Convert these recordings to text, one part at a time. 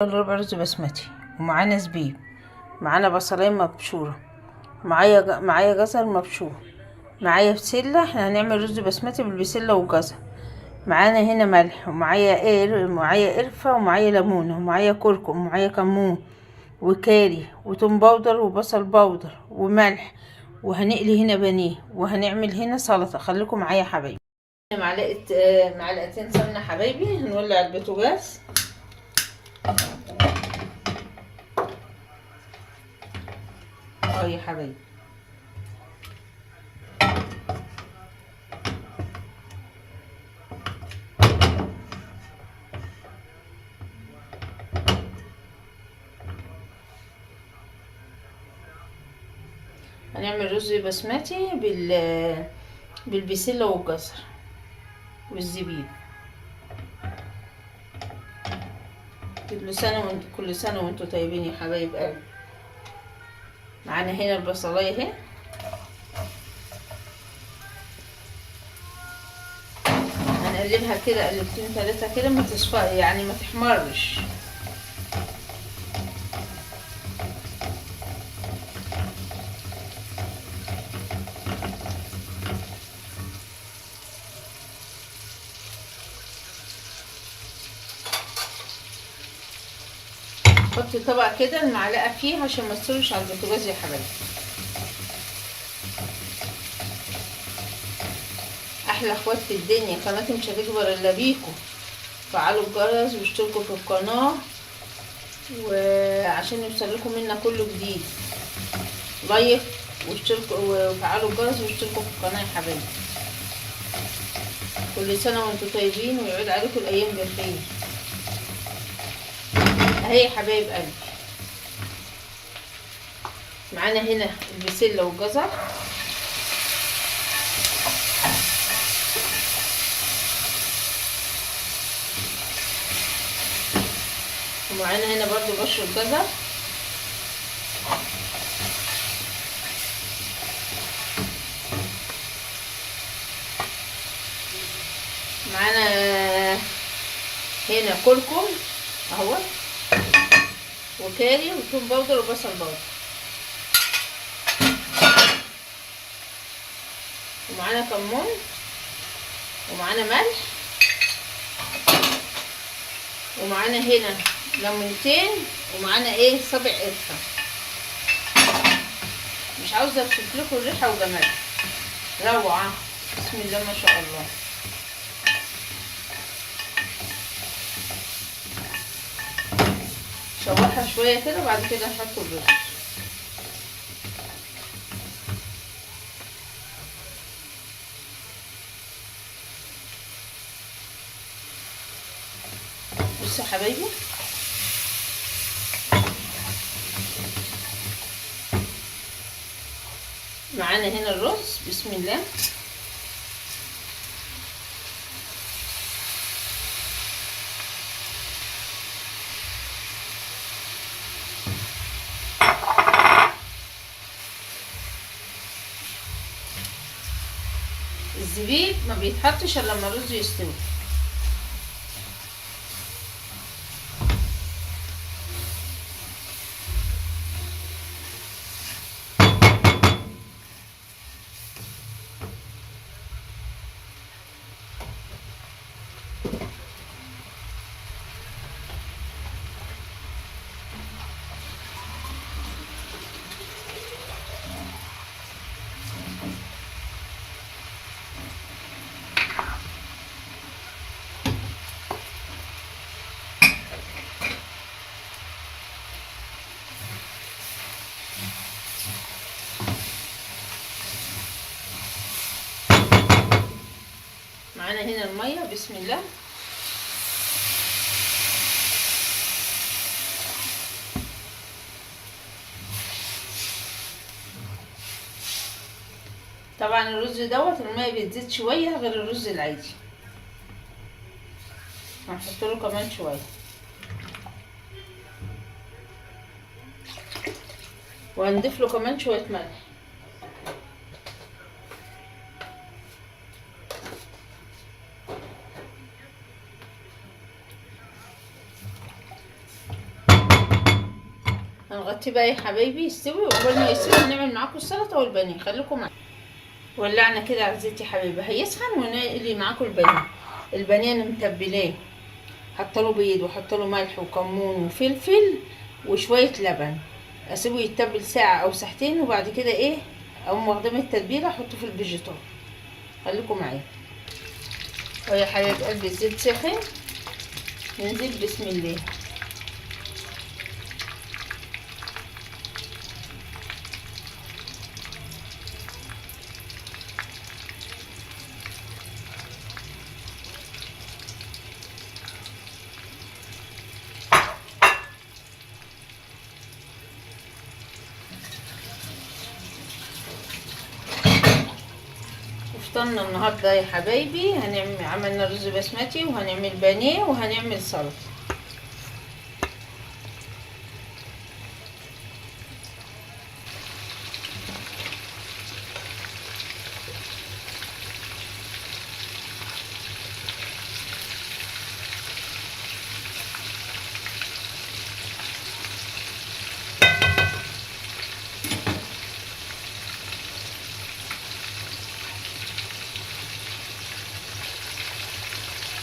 ربع رز بسمتي، ومعانا زبيب، معانا بصلايه مبشوره، معايا جزر مبشور، معايا بسله. احنا هنعمل رز بسمتي بالبسله والجزر. معانا هنا ملح، ومعايا ايه، معايا قرفه، ومعايا ليمونه، ومعايا كركم، ومعايا كمون وكاري وتوم powder وبصل powder وملح. وهنقلي هنا بانيه، وهنعمل هنا سلطه. خليكم معايا يا حبايبي. معلقتين سمنه حبايبي. هنولع البوتاجاز. يا حبايبي هنعمل رز بسمتي بالبسله والجزر والزبيب. كل سنه وانتم طيبين يا حبايب قلبي. معانا هنا البصلايه اهي، هنقلبها كده قلبتين ثلاثه كده، ما تصفى يعني ما تحمرش. حطي طبق كده المعلقه فيه عشان ما تسيبش على البوتاجاز يا حبايبي. احلى اخوات في الدنيا، قناتي مش هتكبر الا بيكم. فعلوا الجرس واشتركوا في القناه وعشان يوصل لكم منا كله جديد. like واشتركوا وفعلوا الجرس واشتركوا في القناه يا حبايبي. كل سنه وانتم طيبين ويعود عليكم الايام بالخير. اهي يا حبايب قلبي، معانا هنا البسله والجزر. ومعانا هنا برضو بشر الجزر. معانا هنا كركم اهو، وكاري وثوم powder وبصل powder. ومعانا كمون، ومعانا ملح، ومعانا هنا ليمونتين، ومعانا ايه صابع قرفه. مش عاوزه اوصف لكم الريحه وجمالها، روعه بسم الله ما شاء الله. شوحها شويه كده وبعد كده نحط الرز. بصوا يا حبايبي، معانا هنا الرز بسم الله. الزبيب ما بيتحطش الا لما الرز يستوي. معانا هنا الميه بسم الله. طبعا الرز دوت الميه بتزيد شويه غير الرز العادي، هنحط له كمان شويه. وهنضيف له كمان شويه ملح. هنغطيه بقى يا حبايبي يستوي، وقبل ما يستوي هنعمل معاكم السلطة والبانيه. خليكم معايا. ولعنا كده على الزيت يا حبايبي، هيسخن ونقلي معاكم البانيه. البانيه انا متبلاه، حاطه له بيض وحاطه له ملح وكمون وفلفل وشوية لبن. اسيبه يتبل ساعة او ساعتين، وبعد كده ايه اقوم واخداه من التتبيله احطه في الفيجيتار. خليكم معايا. ويا حبايب قلبي الزيت سخن، ننزل بسم الله. فطرنا النهارده يا حبايبي، هنعمل عملنا رز بسمتي وهنعمل بانيه وهنعمل سلطة.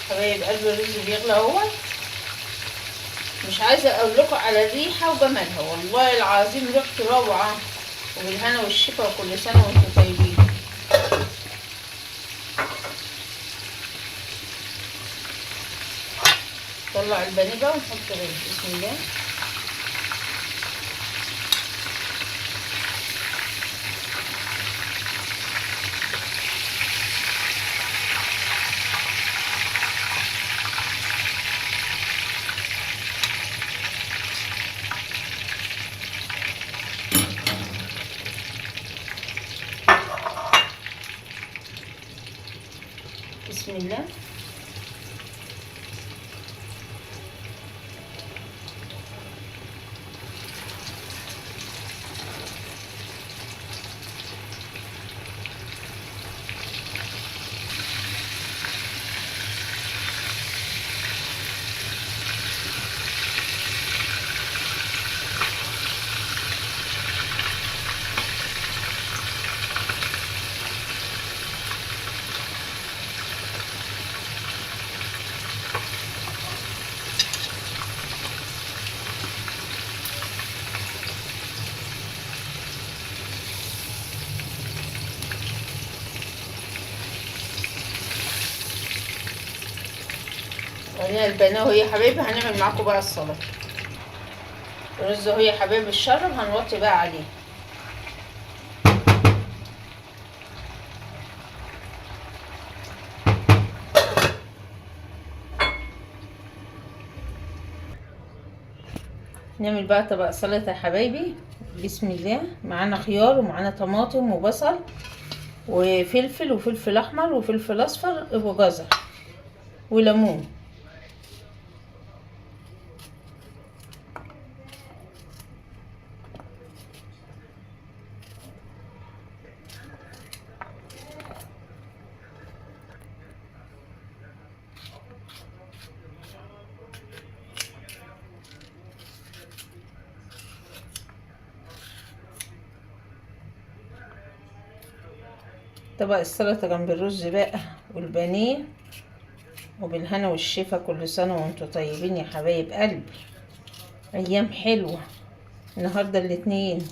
حبايب قلب الرز بيغلى اهو، مش عايزه اقول لكم على الريحة وجمالها، والله العظيم ريحته روعه. وبالهنا والشفا، وكل سنة وانتم طيبين. طلع البانيه بقى ونحط غير بسم الله. بسم الله. وهنا البانيه اهو يا حبايبي. هنعمل معاكم بقى السلطة. الرز اهو يا حبايبي اتشرب، هنوطي بقى عليه. نعمل بقى طبق سلطة يا حبايبي. بسم الله. معانا خيار ومعانا طماطم وبصل وفلفل وفلفل احمر وفلفل اصفر وجزر وليمون. طبق السلطة جنب الرز بقى والبانيه، وبالهنا والشفا. كل سنة وانتم طيبين يا حبايب قلبي. ايام حلوة النهاردة الاثنين.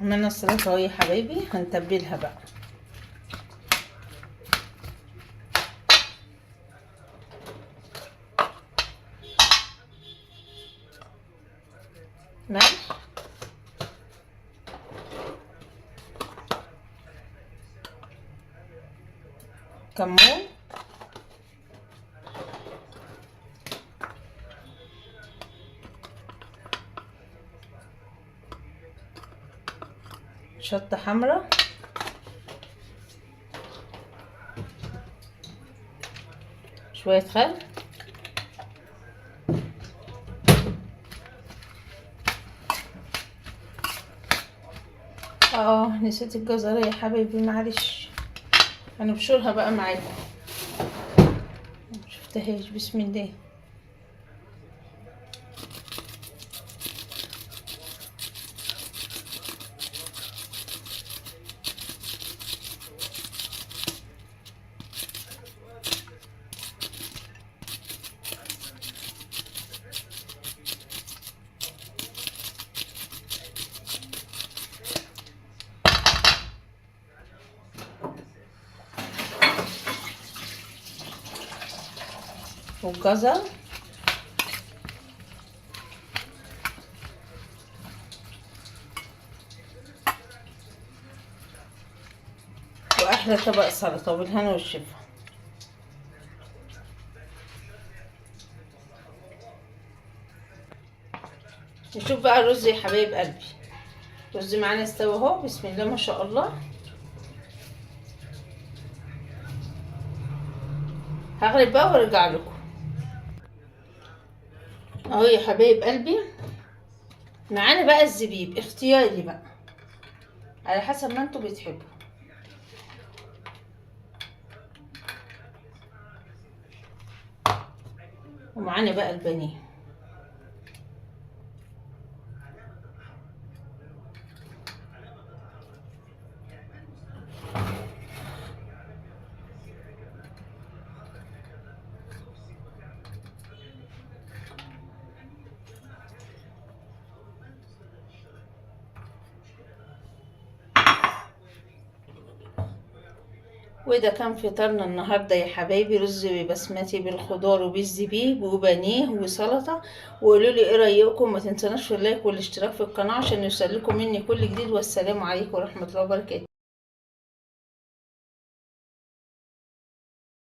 عملنا السلطة اهو يا حبايبي، هنتبلها بقى. ملح، كمون، شطة حمراء، شوية خل، نسيت الجزرة يا حبايبي، معلش هنبشرها بقى معاكم، مشفتهاش. بسم الله. والجزر، واحلى طبق سلطة، وبالهنا والشفا. نشوف بقى الرز يا حبايب قلبي. الرز معانا استوى اهو، بسم الله ما شاء الله. هغلب بقى وارجع لكم اهو يا حبايب قلبي. معانا بقى الزبيب اختياري بقى على حسب ما انتوا بتحبوا. ومعانا بقى البانيه. وده كان فطارنا النهارده يا حبايبي، رز بسمتي بالخضار وبالزبيب وبانيه وسلطة. وقولوا لي ايه رايكم، ما تنسوناش في اللايك والاشتراك في القناة عشان يوصل لكم مني كل جديد. والسلام عليكم ورحمة الله وبركاته.